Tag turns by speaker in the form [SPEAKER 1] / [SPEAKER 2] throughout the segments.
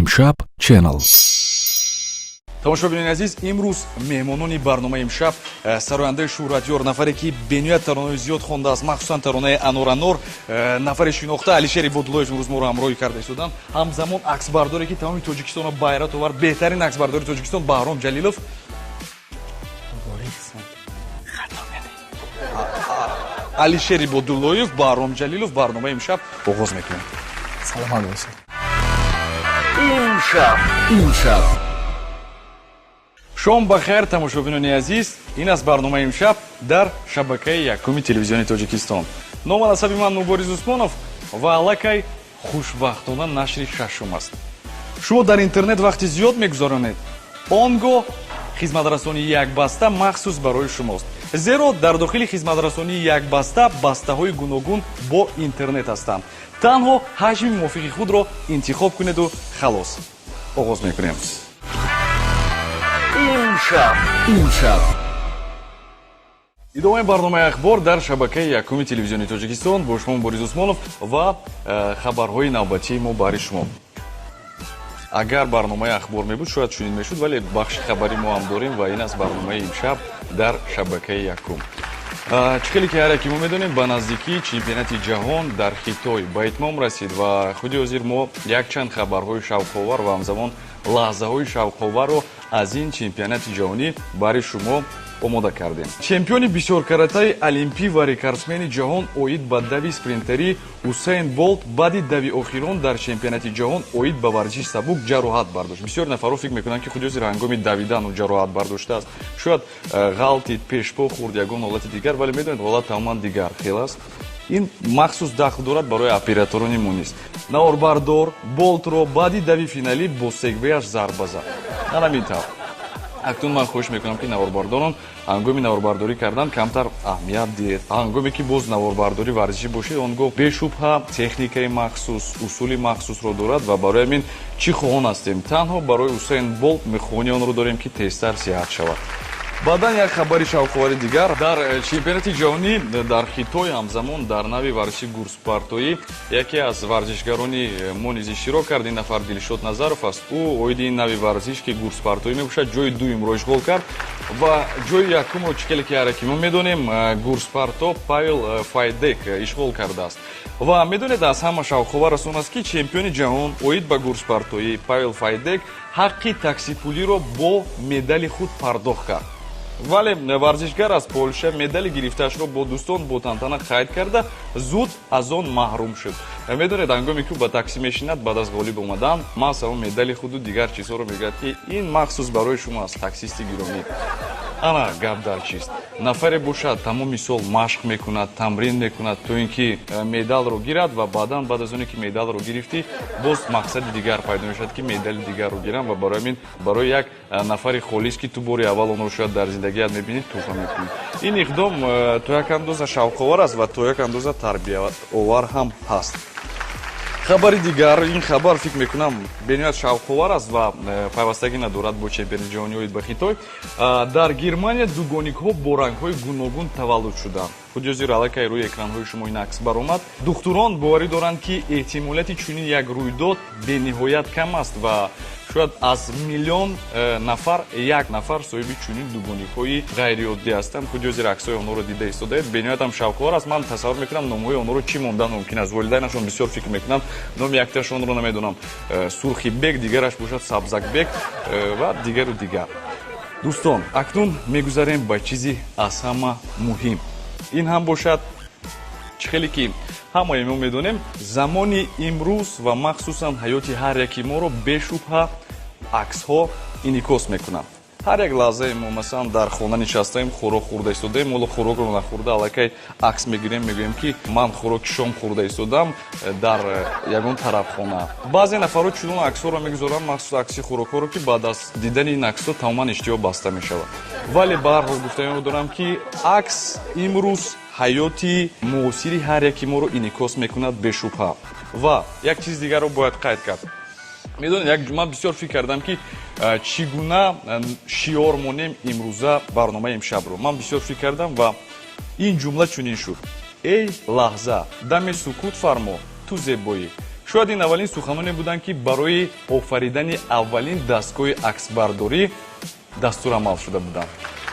[SPEAKER 1] Имшаб Channel.
[SPEAKER 2] Тамошобинони азиз, имрӯз меҳмонони барномаи имшаб сарояндаи шӯҳратёр, нафаре, ки бениҳоят таронаҳои зиёд хондааст, махсусан таронаи «Анор, анор», нафари шинохта Алишер Ибодуллоев имрӯз моро ҳамроҳӣ карда истоданд. Ҳамзамон аксбардоре, ки тамоми Тоҷикистонро ба ҳайрат овард, беҳтарин аксбардори Тоҷикистон Баҳром Ҷалилов.
[SPEAKER 3] Муборак, хато кардем.
[SPEAKER 2] Алишер Ибодуллоев, Баҳром Ҷалилов, барномаи имшаб оғоз мекунем.
[SPEAKER 3] Саломат бошед.
[SPEAKER 1] Имшаб. Имшаб.
[SPEAKER 2] Шом ба хайр, тамошобинони азиз. Ин аст барномаи имшаб дар шабакаи якуми телевизиони Тоҷикистон. Ному насаби ман Мубориз Усмонов ва аллакай хушбахтона нашри шашум аст. Шумо дар интернет вақти зиёд мегузаронед? Он гоҳ хизматрасонии якбаста махсус барои шумост, зеро дар дохили хизматрасонии якбаста бастаҳои гуногун бо интернет ҳастанд. Танҳо ҳаҷми мувофиқи худро интихоб кунеду халос. Оғоз мекунем.
[SPEAKER 1] Имшаб. Имшаб.
[SPEAKER 2] Идомаи барномаи ахбор дар шабакаи якуми телевизиони Тоҷикистон, бо шумо Мубориз Усмонов ва хабарҳои навбатии мо баҳри шумо. Агар барномаи ахбор мебуд, шояд чунин мешуд, вале бахши хабари мо ҳам дорем ва ин аст барномаи имшаб дар шабакаи якум. Чӣ хеле ки ҳар яке мо медонем, ба наздикӣ чемпионати ҷаҳон дар Хитой ба итмом расид ва худи ҳозир мо якчанд хабарҳои шавқовар ва ҳамзамон лаҳзаҳои шавқоварро аз ин чемпионати ҷаҳонӣ барои шумо омода кардем. Чемпиони бисёркаратаи олимпӣ ва рекордсмени ҷаҳон оид ба дави спринтерӣ Усейн Болт баъди дави охирон дар чемпионати ҷаҳон оид ба варзиши сабук ҷароҳат бардошт. Бисёр нафарҳо фикр мекунанд, ки худи ҳозир ҳангоми давидан ӯ ҷароҳат бардоштааст, шояд ғалтид, пешпо хӯрд, ягон ҳолати дигар, вале медонед, ҳолат тамоман дигар хел аст. Ин махсус дахл дорад барои операторони мо низ. Наворбардор Болтро баъди дави финалӣ бо сегвеяш зарба зад. Ҳамин тавр, акнун ман хоҳиш мекунам, ки наворбардорон ҳангоми наворбардорӣ кардан камтар аҳамият диҳед. Ҳангоме ки боз наворбардорӣ варзишӣ бошед, он гоҳ бешубҳа техникаи махсус, усули махсусро дорад ва барои ҳамин чӣ хоҳон ҳастем? Танҳо барои Усейн Болт мехоҳони онро дорем, ки тезтар сиҳат шавад. Баъдан як хабари шавқовари дигар: дар чемпионати ҷаҳонӣ дар Хитой ҳамзамон дар нави варзиши гурзпартоӣ яке аз варзишгарони мо низ иштирок кард. Ин нафар Дилшод Назаров аст. Ӯ оиди ин нави варзиш, ки гурзпартоӣ мебошад, ҷои дуюмро ишғол кард ва ҷои якумро, чӣ хеле ки ҳар яки мо медонем, гурзпарто Павел Файдек ишғол кардааст. Ва медонед, аз ҳама шавқовар аст он аст, ки чемпиони ҷаҳон оид ба гурзпартоӣ Павел Файдек ҳаққи таксипулиро бо медали худ пардохт кард. Вале варзишгар аз Полша медали гирифтаашро бо дӯстон бо тантана қайд карда, зуд аз он маҳрум шуд. Медонед, ҳангоме ки ба таксӣ мешинад баъд аз ғолиб омадан, маҳз ҳамон медали худу дигар чизҳоро мегӯяд, ки ин махсус барои шумо аст, таксисти гиромӣ. Ана гап дар чист? Нафаре бошад, тамоми сол машқ мекунад, тамрин мекунад, то ин ки медалро гирад ва баъдан, баъд аз оне ки медалро гирифтӣ, боз мақсади дигар пайдо мешавад, ки медали дигарро гирам. Ва барои ҳамин барои як нафари холис, ки ту бори аввал онро шояд дар зиндагият мебинӣ, туҳфа мекунӣ. Ин иқдом то як андоза шавқовар аст ва то як андоза тарбияовар ҳам ҳаст. Хабари дигар: ин хабар, фикр мекунам, бениҳоят шавқовар аст ва пайвастагӣ надорад бо чемпионати ҷаҳонӣ оид ба Хитой. Дар Германия дугоникҳо бо рангҳои гуногун таваллуд шуданд. Худи ҳозир аллакай рӯи экранҳои шумо ин акс баромад. Духтурон боварӣ доранд, ки эҳтимолияти чунин як рӯйдод бениҳоят кам аст ва шояд аз миллион нафар як нафар соҳиби чунин дугоникҳои ғайриоддӣ ҳастанд. Худи ҳозир аксҳои онҳоро дида истодаед, бениҳоят ҳам шавқовар аст. Ман тасаввур мекунам, номҳои онҳоро чӣ мондан мумкин аст. Волидайнашон бисёр фикр мекунанд. Номи якташонро намедонам, Сурхибек, дигараш бошад Сабзакбек ва дигару дигар. Дӯстон, акнун мегузарем ба чизи аз ҳама муҳим. Ин ҳам бошад, чӣ хеле ки ҳамаи мо медонем, замони имрӯз ва махсусан ҳаёти ҳар яки моро бешубҳа аксҳо инъикос мекунанд. Ҳар як лаҳзаи мо, масалан, дар хона нишастаем, хӯрок хӯрда истодаем, ҳоло хӯрокро нахӯрда аллакай акс мегирем, мегӯем, ки ман хӯроки шом хӯрда истодам дар ягон тарабхона. Баъзе нафарҳо чунон аксҳоро мегузоранд, махсус акси хӯрокҳоро, ки баъд аз дидани ин аксҳо тамоман иштиҳо баста мешавад. Вале ба ҳар ҳол гуфтаниро дорам, ки акс имрӯз ҳаёти муосири ҳар яки моро инъикос мекунад бешубҳа. Ва як чизи дигарро бояд қайд кард. Медонед, як ман бисёр фикр кардам, ки чӣ гуна шиор монем имрӯза барномаи имшабро. Ман бисёр фикр кардам ва ин ҷумла чунин шуд: «Эй лаҳза, даме сукут фармо, ту зебоӣ, Шояд ин аввалин суханоне буданд, ки барои офаридани аввалин дастгоҳи аксбардорӣ дастурамал шуда буданд.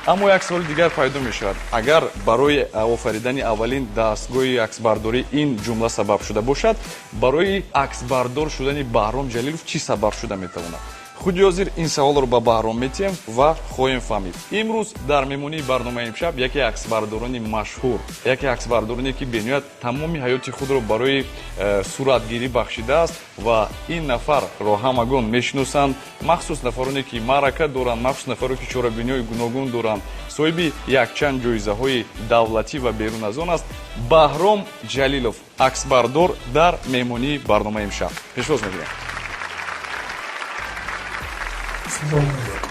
[SPEAKER 2] Аммо як саволи дигар пайдо мешавад: агар барои офаридани аввалин дастгоҳи аксбардорӣ ин ҷумла сабаб шуда бошад, барои аксбардор шудани Баҳром Ҷалилов чӣ сабаб шуда метавонад? Худи ҳозир ин саволро ба Баҳром метиҳем ва хоҳем фаҳмид. Имрӯз дар меҳмонии барномаи имшаб яке аксбардорони машҳур, яке аксбардороне, ки бениҳоят тамоми ҳаёти худро барои суратгирӣ бахшидааст ва ин нафарро ҳамагон мешиносанд, махсус нафароне, ки маърака доранд, махсус нафароне, ки чорабиниҳои гуногун доранд, соҳиби якчанд ҷоизаҳои давлатӣ ва берун аз он аст. Баҳром Ҷалилов, аксбардор, дар меҳмонии барномаи имшаб. Пешвоз мегирем.
[SPEAKER 3] Салом алейкум.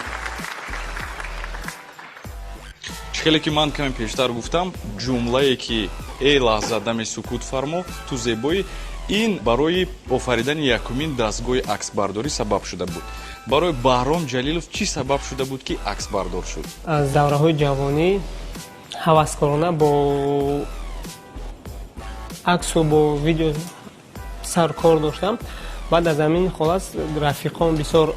[SPEAKER 2] Чӣ хеле ки ман каме пештар гуфтам, ҷумлае, ки «Эй лаҳза, дами сукут фармо, ту зебоӣ», ин барои офаридани якумин дастгоҳи аксбардорӣ сабаб шуда буд. Барои Баҳром Ҷалилов чӣ сабаб шуда буд, ки аксбардор шуд?
[SPEAKER 4] Аз давраҳои ҷавонӣ ҳаваскорона бо аксу бо видео саркор доштам. Баъд аз ҳамин холас рафиқон бисёр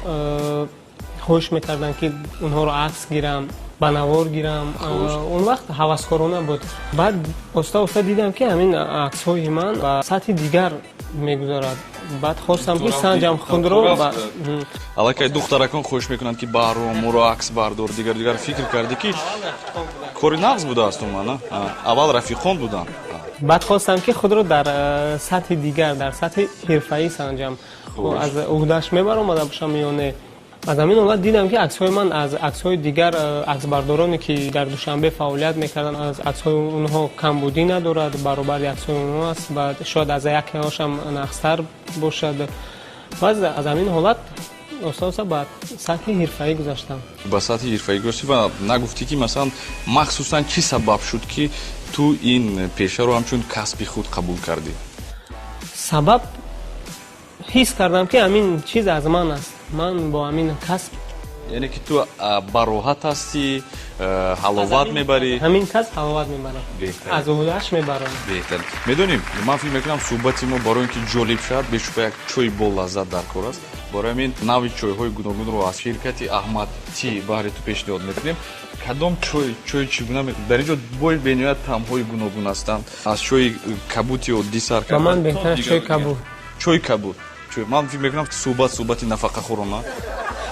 [SPEAKER 4] хоҳиш мекарданд, ки онҳоро акс гирам, ба навор гирам. Он вақт ҳаваскорона буд. Баъд оста оста дидам, ки ҳамин аксҳои ман ба сатҳи дигар мегузарад. Баъд хостам, ки санҷам худро.
[SPEAKER 2] Аллакай духтаракон хоҳиш мекунанд, ки Баҳром, моро акс бардор, дигар дигар. Фикр кардӣ, ки кори нағз будааст умуман? Аввал рафиқон буданд.
[SPEAKER 4] Баъд хостам, ки худро дар сатҳи дигар, дар сатҳи ҳирфаӣ санҷам, аз уҳдаш мебаромада бошам ё не. Аз ҳамин ҳолат дидам, ки аксҳои ман аз аксҳои дигар аксбардороне, ки дар Душанбе фаъолият мекарданд, аз аксҳои онҳо камбудӣ надорад, баробари аксҳои онҳо аст ва шояд аз якеҳошам нағзтар бошад. Баъд аз ҳамин ҳолат оста оста ба сатҳи ҳирфаӣ гузаштам.
[SPEAKER 2] Ба сатҳи ҳирфаӣ гузаштӣ ва нагуфтӣ, ки масалан махсусан чӣ сабаб шуд, ки ту ин пешаро ҳамчун касби худ қабул кардӣ?
[SPEAKER 4] Сабаб, ҳис кардам, ки ҳамин чиз аз ман аст, ман бо ҳамин касб
[SPEAKER 2] Яъне ки ту бароҳат ҳастӣ, ҳаловат мебарӣ?
[SPEAKER 4] Ҳамин касб ҳаловат мебарам, аз уҳдааш мебарам.
[SPEAKER 2] Беҳтар. Медонем, ман фикр мекунам, суҳбати мо барои ин ки ҷолиб шавад, бешубҳа як чойи болаззат дар кор аст. Барои ҳамин нави чойҳои гуногунро аз ширкати Аҳмад Ти баҳри ту пешниҳод мекунем. Кадом чой, чои чӣ гуна? Дар ин ҷо бой бениҳоят таъмҳои гуногун ҳастанд, аз чойи кабути оддӣ сар
[SPEAKER 4] Ба ман беҳтар чойи кабуд.
[SPEAKER 2] Чойи кабуд. Ман фикр мекунам, суҳбат суҳбати нафақахӯрона.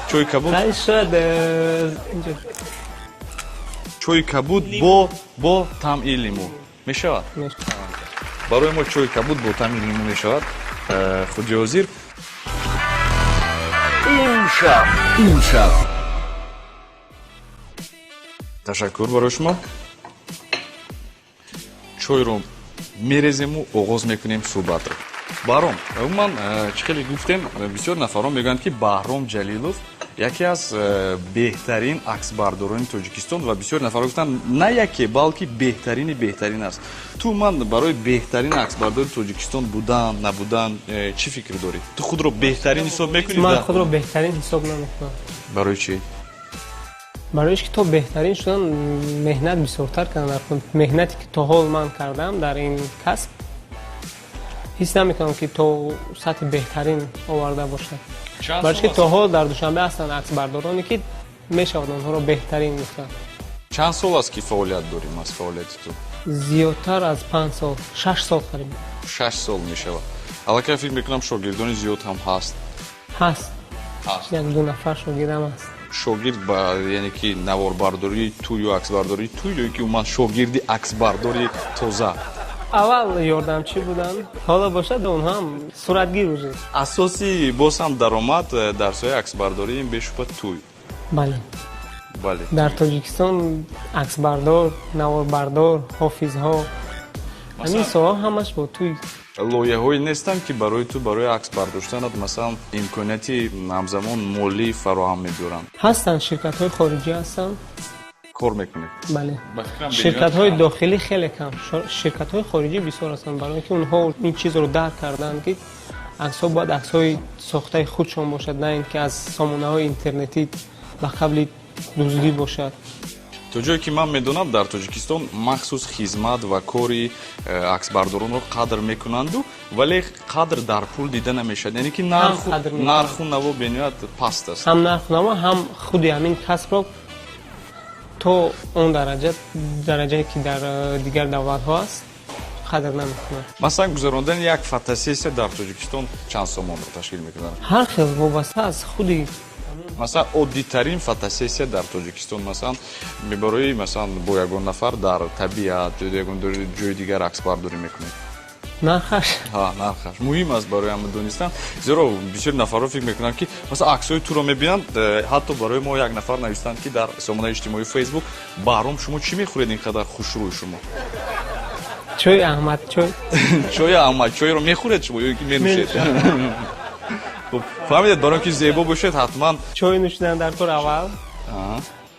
[SPEAKER 2] Чойи кабуд.
[SPEAKER 4] Шояд.
[SPEAKER 2] Чойи кабуд бо таъми лимӯ мешавад. Барои мо чойи кабуд бо таъми лимӯ мешавад худи ҳозир.
[SPEAKER 1] Имшаб, имшаб.
[SPEAKER 2] Ташаккур барои шумо. Чойро мерезему оғоз мекунем суҳбатро. Баҳром, умуман, чӣ хеле гуфтем, бисёр нафарон мегӯянд, ки Баҳром Ҷалилов яке аз беҳтарин аксбардорони Тоҷикистон, ва бисёр нафарон гуфтанд, на яке, балки беҳтарини беҳтарин аст. Ту ман барои беҳтарин аксбардори Тоҷикистон будан, набудан чӣ фикр дорӣ? Ту худро беҳтарин ҳисоб мекунӣ?
[SPEAKER 4] Ман худро беҳтарин ҳисоб намекунам.
[SPEAKER 2] Барои чӣ?
[SPEAKER 4] Барои ки то беҳтарин шудан меҳнат бисёртар кардан. Меҳнате, ки то ҳол ман кардам дар ин касб, ҳис намекунам, ки то сатҳи беҳтарин оварда бошад. Барои ки то ҳол дар Душанбе ҳастанд аксбардороне, ки мешавад онҳоро беҳтарин гуфтан.
[SPEAKER 2] Чанд сол аст, ки фаъолият дорем аз фаъолияти ту?
[SPEAKER 4] Зиёдтар аз 5 сол, 6 сол қариб.
[SPEAKER 2] 6 сол мешавад. Аллакай фикр мекунам, шогирдони зиёд ҳам ҳаст.
[SPEAKER 4] Ҳаст, як ду нафар шогирдам ҳаст.
[SPEAKER 2] Шогирд ба яъне ки наворбардории ту ё аксбардории ту, ё ки умуман шогирди аксбардори тоза?
[SPEAKER 4] Аввал ёрдамчӣ буданд, ҳоло бошад, онҳоам суратгир уже.
[SPEAKER 2] Асоси боз ҳам даромад дар соҳаи аксбардорӣ ин бешубҳа тӯй.
[SPEAKER 4] Бале.
[SPEAKER 2] Бале.
[SPEAKER 4] Дар Тоҷикистон аксбардор, наворбардор, ҳофизҳо, ҳамин соҳа ҳамаш бо тӯй.
[SPEAKER 2] Лоиҳаҳое нестанд, ки барои ту, барои акс бардоштанат, масалан, имконияти ҳамзамон молӣ фароҳам мебиёранд?
[SPEAKER 4] Ҳастанд, ширкатҳои хориҷӣ ҳастанд.
[SPEAKER 2] Кор мекунед?
[SPEAKER 4] Бале, ширкатҳои дохилӣ хеле кам, ширкатҳои хориҷӣ бисёр ҳастанд, барое ки онҳо ин чизро дарк карданд, ки аксҳо бояд аксҳои сохтаи худшон бошад, на ин ки аз сомонаҳои интернетӣ ба қабли дуздӣ бошад.
[SPEAKER 2] То ҷое ки ман медонам, дар Тоҷикистон махсус хизмат ва кори аксбардоронро қадр мекунанду, вале қадр дар пул дида намешавад, яъне ки нарху наво бениҳоят паст аст.
[SPEAKER 4] Ҳам нарху наво, ҳам худи ҳамин касбро то он дараҷае ки дар дигар давлатҳо аст, қадр намекунад.
[SPEAKER 2] Масалан, гузарондани як фотосессия дар Тоҷикистон чанд сомонро ташкил мекунад?
[SPEAKER 4] Ҳар хел, вобаста аз худи.
[SPEAKER 2] Масалан, оддитарин фотосессия дар Тоҷикистон, масалан, мебарои, масалан, бо ягон нафар дар табиат ё ягон ҷои дигар аксбардорӣ мекунед.
[SPEAKER 4] Нархаш?
[SPEAKER 2] Нархаш муҳим аст барои ҳама донистан, зеро бисёри нафарҳо фикр мекунанд, ки масалан аксҳои туро мебинанд. Ҳатто барои мо як нафар навиштанд, ки дар сомонаи иҷтимоии Фейсбук: «Баҳром, шумо чӣ мехӯред, ин қадар хушрӯй шумо?»
[SPEAKER 4] Чой Аҳмад чой.
[SPEAKER 2] Чои Аҳмад чойро мехӯред шумо ё ки менӯшед? Хуб, фаҳмидед, барои ки зебо бошед, ҳатман
[SPEAKER 4] чой нӯшидан дар кор аввал,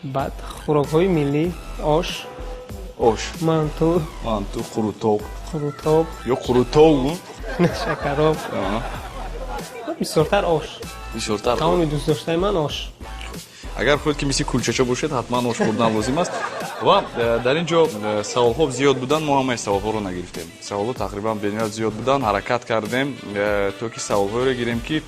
[SPEAKER 4] баъд хӯрокҳои миллӣ, ош.
[SPEAKER 2] Ош.
[SPEAKER 4] Манту.
[SPEAKER 2] Манту, қурутоб.
[SPEAKER 4] Қурутоб.
[SPEAKER 2] Ё қурутоб.
[SPEAKER 4] Шакароб. Бисёртар ош.
[SPEAKER 2] Бисёртар.
[SPEAKER 4] Тамоми дӯстдоштаи ман ош.
[SPEAKER 2] Агар хоҳед, ки мисли кулчача бошед, ҳатман ош хӯрдан лозим аст. Ва дар ин ҷо саволҳо зиёд буданд, мо ҳамаи саволҳоро нагирифтем. Саволҳо тақрибан бениҳоят зиёд буданд. Ҳаракат кардем, то ки саволҳоеро гирем, ки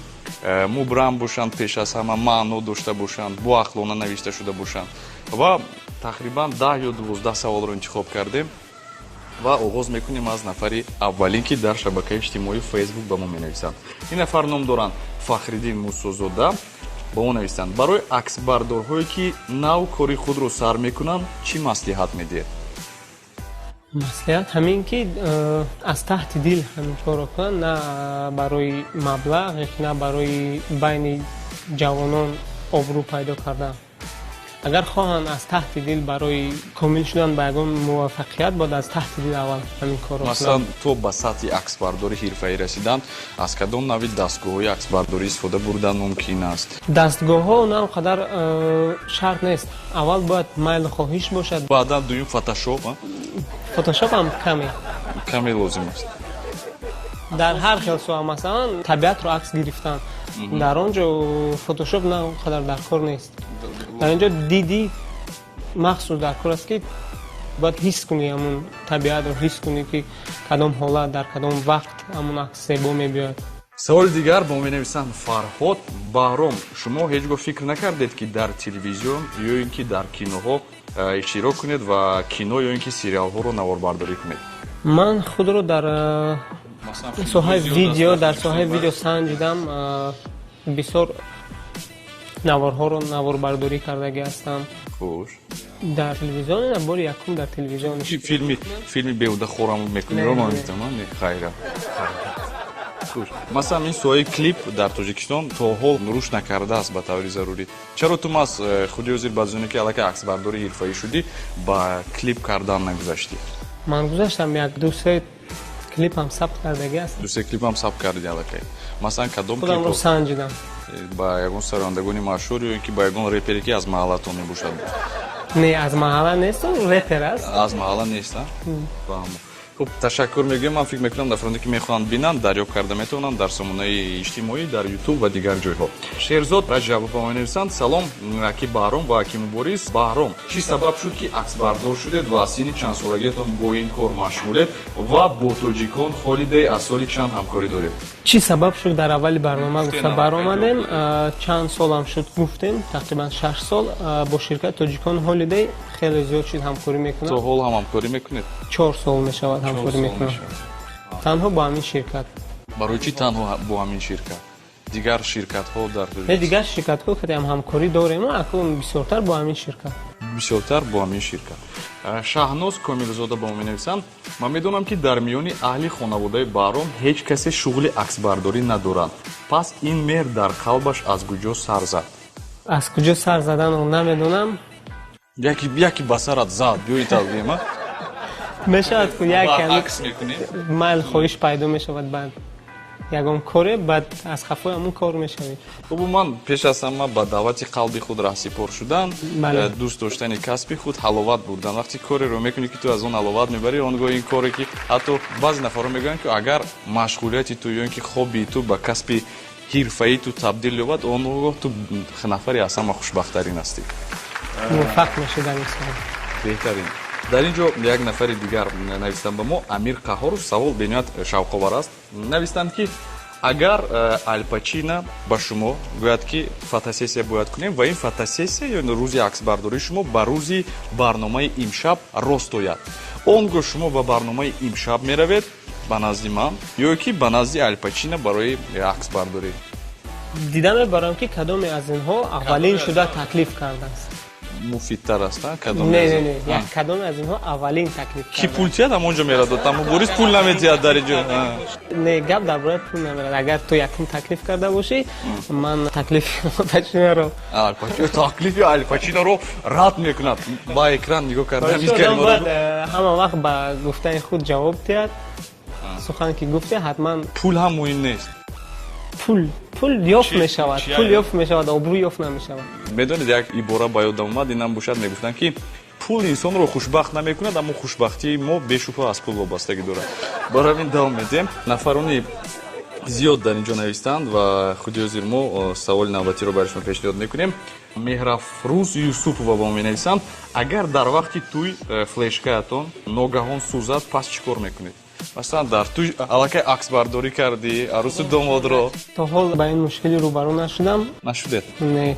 [SPEAKER 2] мубрам бошанд, пеш аз ҳама маъно дошта бошанд, боақлона навишта шуда бошанд, ва тақрибан 10 ё 12 саволро интихоб кардем ва оғоз мекунем аз нафари аввалин, ки дар шабакаи иҷтимоии Фейсбук ба мо менависанд. Ин нафар ном доранд Фахриддин Мусозода. Ба мо нависанд: барои аксбардорҳое, ки нав кори худро сар мекунанд, чӣ маслиҳат медиҳед?
[SPEAKER 4] Маслиҳат ҳамин ки аз таҳти дил ҳамин корро кунанд, на барои маблағ, на барои байни ҷавонон обрӯ пайдо кардан. Агар хоҳанд аз таҳти дил барои комил шудан ба ягон муваффақият, бояд аз таҳти дил аввал ҳамин корро.
[SPEAKER 2] Масалан, то ба сатҳи аксбардори ҳирфаӣ расидан аз кадом нави дастгоҳҳои аксбардорӣ истифода бурдан мумкин аст?
[SPEAKER 4] Дастгоҳҳо на он қадар шарт нест. Аввал бояд майлу хоҳиш бошад.
[SPEAKER 2] Баъдан дуюм фотошоп.
[SPEAKER 4] Фотошоп ҳам каме.
[SPEAKER 2] Каме лозим аст.
[SPEAKER 4] Дар ҳар хел соҳа, масалан, табиатро акс гирифтан, дар он ҷо фотошоп на он қадар дар кор нест. Дар ин ҷо диди махсус дар кор аст, ки бояд ҳис кунӣ, ҳамун табиатро ҳис кунӣ, ки кадом ҳолат, дар кадом вақт ҳамун акс зебо мебиёяд.
[SPEAKER 2] Саволи дигар бо менависанд Фарҳод: Баҳром, шумо ҳеҷ гоҳ фикр накардед, ки дар телевизион ё ин ки дар киноҳо иштирок кунед ва кино ё ин ки сериалҳоро наворбардорӣ кунед?
[SPEAKER 4] Ман худро дар соҳаи видео, дар соҳаи видео санҷидам. Бисёр наворҳоро наворбардорӣ кардагӣ ҳастам.
[SPEAKER 2] Хуш.
[SPEAKER 4] Дар телевизион ина бори якум дар телевизион.
[SPEAKER 2] Филми беҳудахорам мекунӣ, ман хайра. Хуш, масалан, ин соҳаи клип дар Тоҷикистон то ҳол рушд накардааст ба таври зарурӣ. Чаро ту маз худи ҳозир, ба зоне ки аллакай аксбардори ҳирфаӣ шудӣ, ба клип кардан нагузаштӣ?
[SPEAKER 4] Ман гузаштам, як ду се клипам сабт кардагӣ аст.
[SPEAKER 2] Ду се клипам сабт кардӣ аллакай. Масалан, кадом?
[SPEAKER 4] Худамро санҷидам.
[SPEAKER 2] Ба ягон сарояндагони машҳур ё ин ки ба ягон репере, ки аз маҳаллатон мебошад?
[SPEAKER 4] Не, аз маҳалла нестам, репер аст.
[SPEAKER 2] Аз маҳалла нест, фаҳмо. Хуб, ташаккур мегӯям. Ман фикр мекунам, нафароне, ки мехоҳанд бинанд, дарёб карда метавонанд дар сомонаи иҷтимоӣ, дар Ютуб ва дигар ҷойҳо. Шерзод Раҷабов ба мо менависанд: Салом, аки Баҳром ва аки Мубориз. Баҳром, чӣ сабаб шуд, ки аксбардор шудед ва аз синни чандсолагиатон бо ин кор машғулед ва бо Тоҷикон Холидей аз соли чанд ҳамкорӣ доред?
[SPEAKER 4] Чӣ сабаб шуд, дар аввали барнома гуфта баромадем. Чанд солам шуд, гуфтем, тақрибан 6 сол бо ширкати Тоҷикон Холидей хеле зиёд шуд ҳамкорӣ мекунам.
[SPEAKER 2] То ҳол ҳам ҳамкорӣ мекунед?
[SPEAKER 4] 4 сол мешавад, ҳамкорӣ мекунам танҳо бо ҳамин ширкат.
[SPEAKER 2] Барои чӣ танҳо бо ҳамин ширкат? Дигар ширкатҳо дар
[SPEAKER 4] Не, дигар ширкатҳо кадеам ҳамкорӣ дорем, акун бисёртар бо ҳамин ширкат.
[SPEAKER 2] Бисёртар бо ҳамин ширкат. Шаҳноз Комилзода ба мо менависанд: Ман медонам, ки дар миёни аҳли хонаводаи Баҳром ҳеҷ касе шуғли аксбардорӣ надорад, пас ин меҳр дар қалбаш аз куҷо сар зад?
[SPEAKER 4] Аз куҷо сар заданро намедонам.
[SPEAKER 2] Яке ба сарат зад, биёи тавгем.
[SPEAKER 4] Мешавад ку як
[SPEAKER 2] Акс мекунем.
[SPEAKER 4] Майл хоҳиш пайдо мешавад, баъд ягон коре, баъд аз хафои ҳамун кор мешавӣ.
[SPEAKER 2] Хуб, ман пеш аз ҳама ба даъвати қалби худ раҳсипор шудан, дӯст доштани касби худ, ҳаловат бурдан. Вақте кореро мекунӣ, ки ту аз он ҳаловат мебарӣ, он гоҳ ин коре, ки ҳатто баъзе нафарҳо мегӯянд, ки агар машғулияти ту ё ин ки хоббии ту ба касби ҳирфаи ту табдил ёбад, он гоҳ ту нафари аз ҳама хушбахттарин ҳастӣ.
[SPEAKER 4] Муваффақ мешӣ дар ин соҳа.
[SPEAKER 2] Беҳтарин. Дар ин ҷо як нафари дигар навистанд ба мо, Амир Қаҳоров. Савол бениҳоят шавқовар аст. Навистанд, ки агар Аль Пачино ба шумо гӯяд, ки фотосессия бояд кунем ва ин фотосессия ё рӯзи аксбардории шумо ба рӯзи барномаи имшаб рост ояд, он гоҳ шумо ба барномаи имшаб меравед ба назди ман ё ки ба назди Аль Пачино барои аксбардорӣ?
[SPEAKER 4] Дида мебарам, ки кадоме аз инҳо аввалин шуда таклиф кардааст.
[SPEAKER 2] Муфидтар аст, кадом?
[SPEAKER 4] Не, не, не, як кадоме аз инҳо аввалин таклиф.
[SPEAKER 2] Ки пул тиҳад, ҳамон ҷо мерад. Аммо Борис пул намедиҳад дар ин ҷо.
[SPEAKER 4] Не, гап дар бораи пул намерад. Агар ту якум таклиф карда бошӣ, ман таклифи Пачиноро.
[SPEAKER 2] Таклифи Аль Пачиноро рад мекунад. Ба экран нигоҳ карда.
[SPEAKER 4] Бояд ҳама вақт ба гуфтаи худ ҷавоб диҳад. Сухан ки гуфте, ҳатман.
[SPEAKER 2] Пул ҳам муҳим нест?
[SPEAKER 4] Пул ёфт мешавад, пул ёфт мешавад, обрӯ ёфт намешавад.
[SPEAKER 2] Медонед, як ибора ба ёдам омад. Инам бошад, мегуфтанд, ки пул инсонро хушбахт намекунад, аммо хушбахтии мо бешубҳа аз пул вобастагӣ дорад. Барои ҳамин давом медиҳем. Нафарони зиёд дар ин ҷо навистанд ва худи ҳозир мо саволи навбатиро барои шумо пешниҳод мекунем. Меҳрафрӯз Юсупова ба мо менависанд: агар дар вақти тӯй флешкаятон ногаҳон сӯзад, пас чӣ кор мекунед? Масалан, дар тӯй аллакай аксбардорӣ кардӣ арӯсу домодро.
[SPEAKER 4] То ҳол ба ин мушкилӣ рӯбарӯ нашудам.
[SPEAKER 2] Нашудед?
[SPEAKER 4] Не,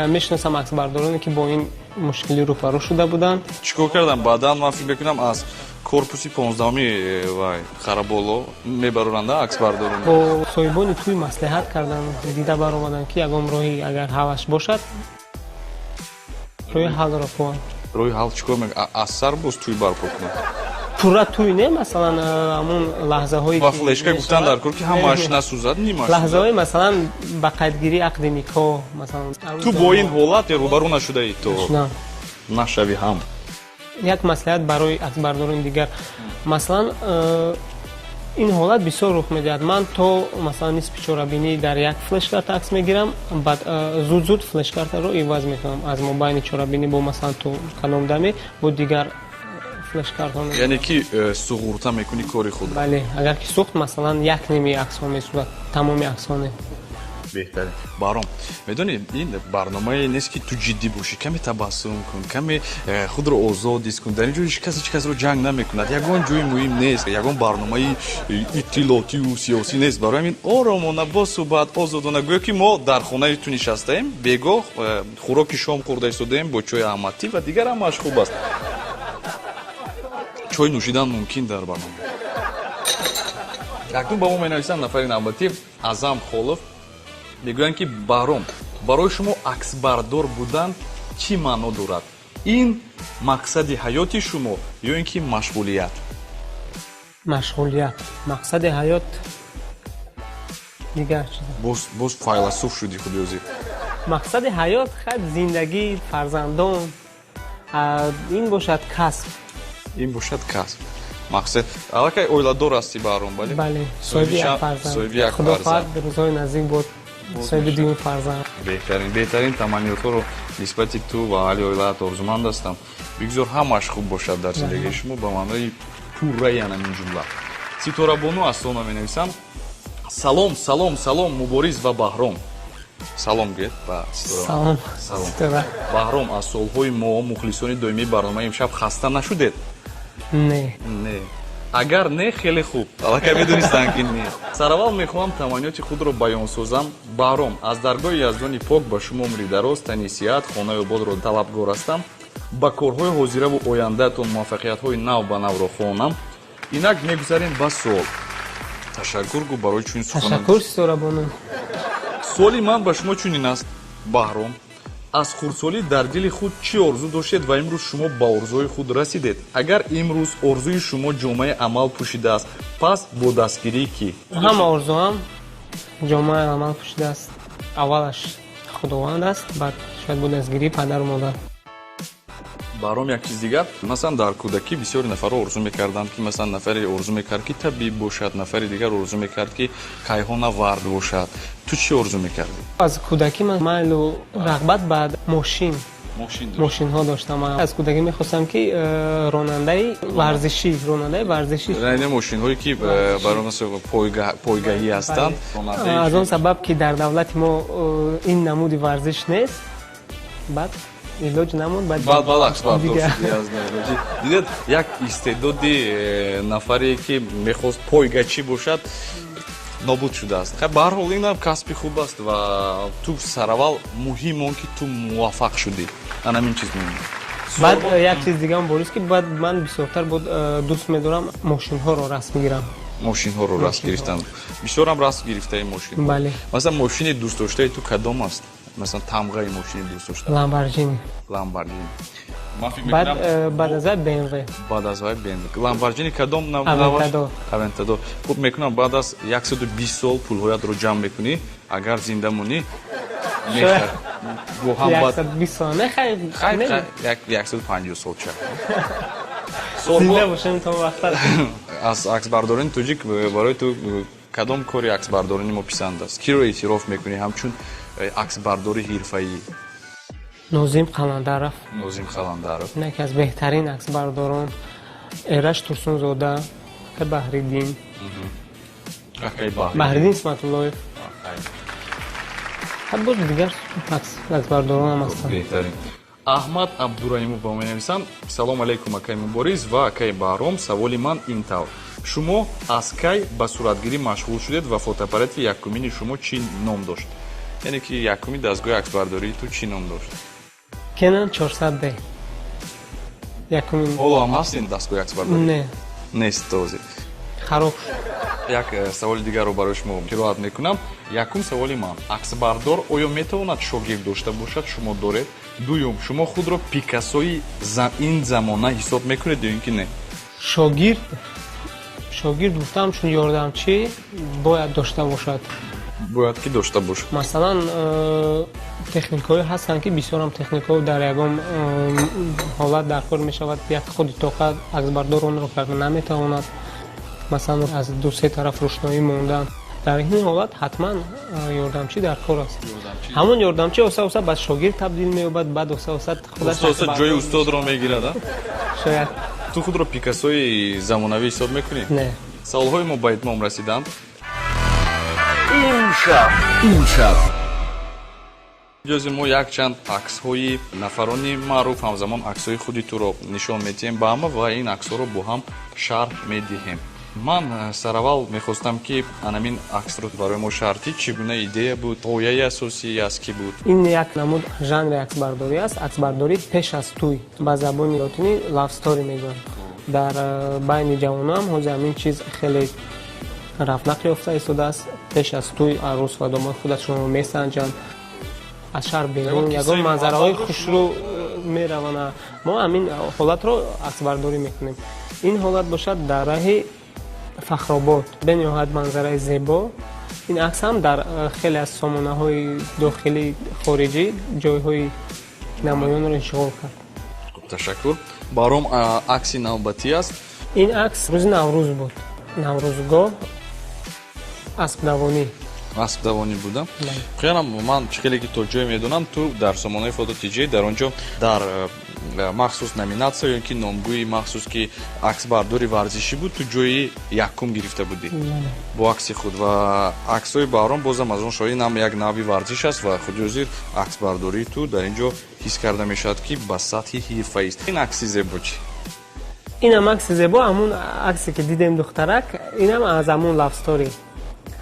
[SPEAKER 4] мешиносам аксбардороне, ки бо ин мушкилӣ рӯбарӯ шуда буданд.
[SPEAKER 2] Чӣ кор кардам? Баъдан ман фикр мекунам, аз корпуси 15-уми вай хараболо мебароранда аксбардорон.
[SPEAKER 4] Бо соҳибони тӯй маслиҳат карданд, дида баромаданд, ки ягон роҳи агар ҳаллаш бошад, роҳи ҳаллро кунанд.
[SPEAKER 2] Роҳи ҳал чӣ кор? Аз сар боз тӯй барпо кунад?
[SPEAKER 4] Пурра тӯй не, масалан, ҳамон лаҳзаҳое.
[SPEAKER 2] Ба флешка гуфтан дар кор, ки ҳамааш насӯзад, нимаш.
[SPEAKER 4] Лаҳзаҳои, масалан, ба қайдгирии ақди никоҳ, масалан.
[SPEAKER 2] Ту бо ин ҳолат рӯбарӯ нашудаӣ? То нашавӣ ҳам.
[SPEAKER 4] Як маслиҳат барои аксбардорони дигар: масалан, ин ҳолат бисёр рух медиҳад. Ман то, масалан, нисфи чорабинӣ дар як флешкарта акс мегирам, баъд зуд зуд флешкартаро иваз мекунам, аз мобайни чорабинӣ бо, масалан, то кадом даме бо дигар флешкартҳо.
[SPEAKER 2] Яъне ки суғурта мекунӣ кори худ?
[SPEAKER 4] Бале, агар ки сӯхт, масалан, як ними аксҳо месӯзад, тамоми аксҳо не.
[SPEAKER 2] Беҳтарин, Баҳром. Медонӣ, ин барномае нест, ки ту ҷиддӣ бошӣ. Каме табассум кун, каме худро озод ҳис кун. Дар ин ҷо ҳеҷ кас ҳеҷ касро ҷанг намекунад, ягон ҷои муҳим нест, ягон барномаи иттилоотиву сиёсӣ нест. Барои ҳамин оромона, бо суҳбат, озодона, гӯё ки мо дар хонаи ту нишастаем, бегоҳ хӯроки шом хӯрда истодаем бо чойи аҳмадтӣ ва дигар ҳамааш хуб аст. Чой нӯшидан мумкин дар барнома. Акнун ба мо менависанд нафари навбатӣ, Азам Холов. Мегӯянд, ки Баҳром, барои шумо аксбардор будан чӣ маъно дорад? Ин мақсади ҳаёти шумо ё ин ки машғулият?
[SPEAKER 4] Машғулият. Мақсади ҳаёт дигар чиз.
[SPEAKER 2] Боз файласуф шудӣ худи ҳозир.
[SPEAKER 4] Мақсади ҳаёт хай зиндагӣ, фарзандон, ин бошад касб.
[SPEAKER 2] Ин бошад касб. Мақсад, аллакай оиладор ҳастӣ, Баҳром, бале?
[SPEAKER 4] Бале, соҳиби як фарзанд.
[SPEAKER 2] Соҳиби як.
[SPEAKER 4] Худо хоҳад, рӯзҳои наздик бод соҳиби дуюм фарзанд.
[SPEAKER 2] Беҳтарин, беҳтарин таманниётҳоро нисбати ту ва аҳли оилаат орзуманд ҳастам. Бигзор ҳамааш хуб бошад дар зиндагии шумо, ба маънои пурраи ҳамин ҷумла. Ситорабону аз Сона менависанд: салом, салом, салом, Мубориз ва Баҳром. Салом гӯед ба
[SPEAKER 4] Салом.
[SPEAKER 2] Ситора. Баҳром, аз суолҳои мо, мухлисони доимии барномаи имшаб, хаста нашудед?
[SPEAKER 4] Не.
[SPEAKER 2] Не, агар не, хеле хуб, аллакай медонистанд, ки не. Сараввал мехоҳам таманниёти худро баён созам. Баҳром, аз даргоҳи Яздони пок ба шумо умри дароз, тани сиҳат, хонаи ободро талабгор ҳастам. Ба корҳои ҳозираву ояндаатон муваффақиятҳои нав ба навро хоҳонам. Инак мегузарем ба суол. Ташаккур гӯ барои чунин сухан.
[SPEAKER 4] Ташаккур, Ситорабону.
[SPEAKER 2] Суоли ман ба шумо чунин аст, Баҳром: аз хурдсолӣ дар дили худ чӣ орзу доштед ва имрӯз шумо ба орзуҳои худ расидед? Агар имрӯз орзуи шумо ҷомаи амал пӯшидааст, пас бо дастгирии кӣ?
[SPEAKER 4] Ҳама орзуам ҷомаи амал пӯшидааст. Аввалаш Худованд аст, баъд шояд бо дастгирии падару модар.
[SPEAKER 2] Баҳром, як чиз дигар. Масалан, дар кӯдакӣ бисёри нафарҳо орзу мекарданд, ки, масалан, нафаре орзу мекард, ки табиб бошад, нафари дигар орзу мекард, ки кайҳонавард бошад. Ту чӣ орзу мекардӣ?
[SPEAKER 4] Аз кӯдакӣ ман майлу рағбат ба мошин, мошинҳо доштам. Аз кӯдакӣ мехостам, ки ронандаи варзишӣ.
[SPEAKER 2] Яъне мошинҳое, ки барои пойгаҳӣ ҳастанд.
[SPEAKER 4] Аз он сабаб, ки дар давлати мо ин намуди варзиш нест, баъд Илоҷ намонд, баъд
[SPEAKER 2] баъд аксбардор шудӣ аз ноилоҷӣ. Дидед, як истеъдоди нафаре, ки мехост пойгачӣ бошад, нобуд шудааст. Хай, ба ҳар ҳол, инам касби хуб аст ва ту сараввал муҳим он ки ту муваффақ шудӣ, ана ҳамин чиз муҳим.
[SPEAKER 4] Баъд як чиз дигаам, Борис, ки баъд ман бисёртар буд дӯст медорам мошинҳоро расм гирам.
[SPEAKER 2] Мошинҳоро расм гирифтан, бисёрам расм гирифтаи мошин.
[SPEAKER 4] Бале.
[SPEAKER 2] Масалан, мошини дӯстдоштаи ту кадом аст? Масалан, тамғаи мошини дӯстдошта?
[SPEAKER 4] Ламборҷини.
[SPEAKER 2] Ламборҷини. Ман фикр
[SPEAKER 4] баъд
[SPEAKER 2] мекунам
[SPEAKER 4] баъд аз вай БМВ.
[SPEAKER 2] Баъд аз вай БМВ. Ламборҷини кадом
[SPEAKER 4] Авентадор.
[SPEAKER 2] Авентадор. Хуб, мекунам, баъд аз 120 сол пулҳоятро ҷамъ мекунӣ, агар зинда монӣ, мехар бо ҳам баъд
[SPEAKER 4] 120 сол не, хай.
[SPEAKER 2] Хай, 150 сол ча.
[SPEAKER 4] Зинда бошем то вақта.
[SPEAKER 2] Аз аксбардорони тоҷик барои ту кадом кори аксбардорони мо писанд аст? Киро эътироф мекунӣ ҳамчун аксбардори ҳирфаӣ?
[SPEAKER 4] Нозим Қаландаров.
[SPEAKER 2] Нозим Қаландаров.
[SPEAKER 4] Яке аз беҳтарин аксбардорон, Эраш Турсунзода, акай Баҳриддин.
[SPEAKER 2] Акай Баҳриддин.
[SPEAKER 4] Баҳриддин Исматуллоев. Боз дигар аксбардоронам ҳастанд.
[SPEAKER 2] Беҳтарин. Аҳмад Абдураимов ба мо менависанд: «Салом алейкум, акай Мубориз ва акай Баҳром. Саволи ман ин тавр: шумо аз кай ба суратгирӣ машғул шудед ва фотоаппарати якумини шумо чӣ ном дошт?» Яъне ки якуми дастгоҳи аксбардории ту чӣ ном дошт?
[SPEAKER 4] Кенон 400 д якумин.
[SPEAKER 2] Ҳоло ҳам ҳаст ин дастгоҳи аксбардорӣ?
[SPEAKER 4] Не.
[SPEAKER 2] Нест този?
[SPEAKER 4] Хароб шуд.
[SPEAKER 2] Як саволи дигарро барои шумо қироат мекунам. Якум саволи ман: аксбардор оё метавонад шогирд дошта бошад? Шумо доред? Дуюм, шумо худро Пикассои ин замона ҳисоб мекунед ё ин ки не?
[SPEAKER 4] Шогирд гуфтам, чун ёрдамчӣ бояд дошта бошад.
[SPEAKER 2] Бояд ки дошта бошад.
[SPEAKER 4] Масалан, техникҳое ҳастанд, ки бисёрам техникҳо дар ягон ҳолат дар кор мешавад, як худи тоқа аксбардор онро карда наметавонад. Масалан, аз ду-се тараф рӯшноӣ мондан, дар ин ҳолат ҳатман ёрдамчӣ дар кор аст. Ҳамон ёрдамчӣ оста оста ба шогирд табдил меёбад, баъд оста оста худаш
[SPEAKER 2] оста оста ҷои устодро мегирад, а?
[SPEAKER 4] Шояд.
[SPEAKER 2] Ту худро Пикассои замонавӣ ҳисоб мекунӣ?
[SPEAKER 4] Не.
[SPEAKER 2] Саволҳои мо ба итмом расиданд.
[SPEAKER 1] Имшаб, имшаб.
[SPEAKER 2] Ҷози мо якчанд аксҳои нафарони маъруф, ҳамзамон аксҳои худи туро нишон медиҳем ба ҳама ва ин аксҳоро бо ҳам шарҳ медиҳем. Ман сараввал мехостам, ки анамин аксро барои мо шарҳ, чӣ гуна идея буд, ғояи асосӣ аз кӣ буд?
[SPEAKER 4] Ин як намуд жанри аксбардорӣ аст, аксбардорӣ пеш аз тӯй, ба забони лотинӣ love story мегӯянд. Дар байни ҷавонам ҳозир ҳамин чиз хеле равнақ ёфта истодааст. Пеш аз тӯй арӯс ва домод худашонро месанҷанд, аз шаҳр берун ягон манзараҳои хушрӯ мераванд. Мо ҳамин ҳолатро аксбардорӣ мекунем. Ин ҳолат бошад дар раҳи Фахробод, бениҳоят манзараи зебо. Ин акс ҳам дар хеле аз сомонаҳои дохилӣ, хориҷӣ ҷойҳои намоёнро ишғол кард.
[SPEAKER 2] Ташаккур. Баром, акси навбатӣ аст.
[SPEAKER 4] Ин акс рӯзи Наврӯз буд, Наврӯзгоҳ, аспдавонӣ.
[SPEAKER 2] Аспдавонӣ буда. Хелам ман чӣ хеле ки то ҷое медонам, ту дар сомонаи Фото ТЖ, дар он ҷо дар махсус номинатсия ё ки номгӯи махсус, ки аксбардори варзишӣ буд, ту ҷои якум гирифта будӣ бо акси худ ва аксҳои Баҳром бозам аз он шоҳин ҳам як навъи варзиш аст ва худи ҳозир аксбардории ту дар ин ҷо ҳис карда мешавад, ки ба сатҳи ҳирфаист. Ин акси зебо чӣ?
[SPEAKER 4] Инам акси зебо, ҳамун аксе ки дидем, духтарак, инам аз ҳамун love story,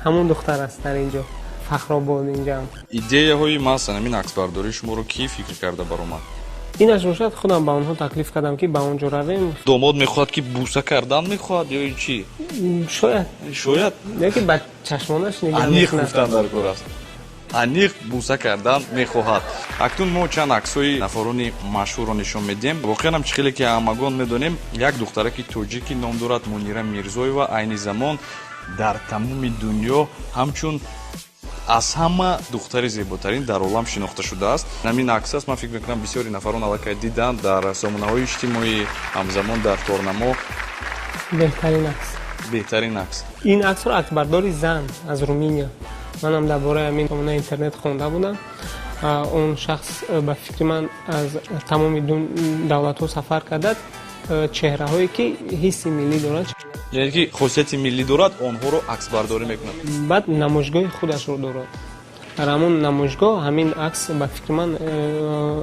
[SPEAKER 4] ҳамун духтар аст дар ин ҷо, Фахробод инҷаам.
[SPEAKER 2] Идеяҳои масалан ҳамин аксбардории шуморо кӣ фикр карда баромад?
[SPEAKER 4] Инаш бошад, худам ба онҳо таклиф кардам, ки ба он ҷо равем.
[SPEAKER 2] Домод мехоҳад, ки буса кардан мехоҳад ё ин чӣ?
[SPEAKER 4] Шояд.
[SPEAKER 2] Шояд.
[SPEAKER 4] Ё ки ба чашмонаш нигаҳ
[SPEAKER 2] аниқ
[SPEAKER 4] мекунад.
[SPEAKER 2] Гуфтан дар кор аст, аниқ буса кардан мехоҳад. Акнун мо чанд аксҳои нафарони машҳурро нишон медиҳем. Воқеан ҳам, чӣ хеле ки ҳамагон медонем, як духтараки тоҷикӣ ном дорад Мунира Мирзоева, айни замон дар тамоми дунё ҳамчун аз ҳама духтари зеботарин дар олам шинохта шудааст. Ҳамин акс аст. Ман фикр мекунам, бисёри нафарон аллакай диданд дар сомонаҳои иҷтимоӣ, ҳамзамон дар торнамо.
[SPEAKER 4] Беҳтарин акс.
[SPEAKER 2] Беҳтарин акс.
[SPEAKER 4] Ин аксро аксбардори зан аз Руминия, манам дар бораи ҳамин сомонаи интернет хонда будам. Он шахс, ба фикри ман, аз тамоми давлатҳо сафар кардад, чеҳраҳое ки ҳисси миллӣ доранд.
[SPEAKER 2] Яъне ки хосияти миллӣ дорад, онҳоро аксбардорӣ мекунад.
[SPEAKER 4] Баъд намоишгоҳи худашро дорад. Дар ҳамон намоишгоҳ ҳамин акс ба фикри ман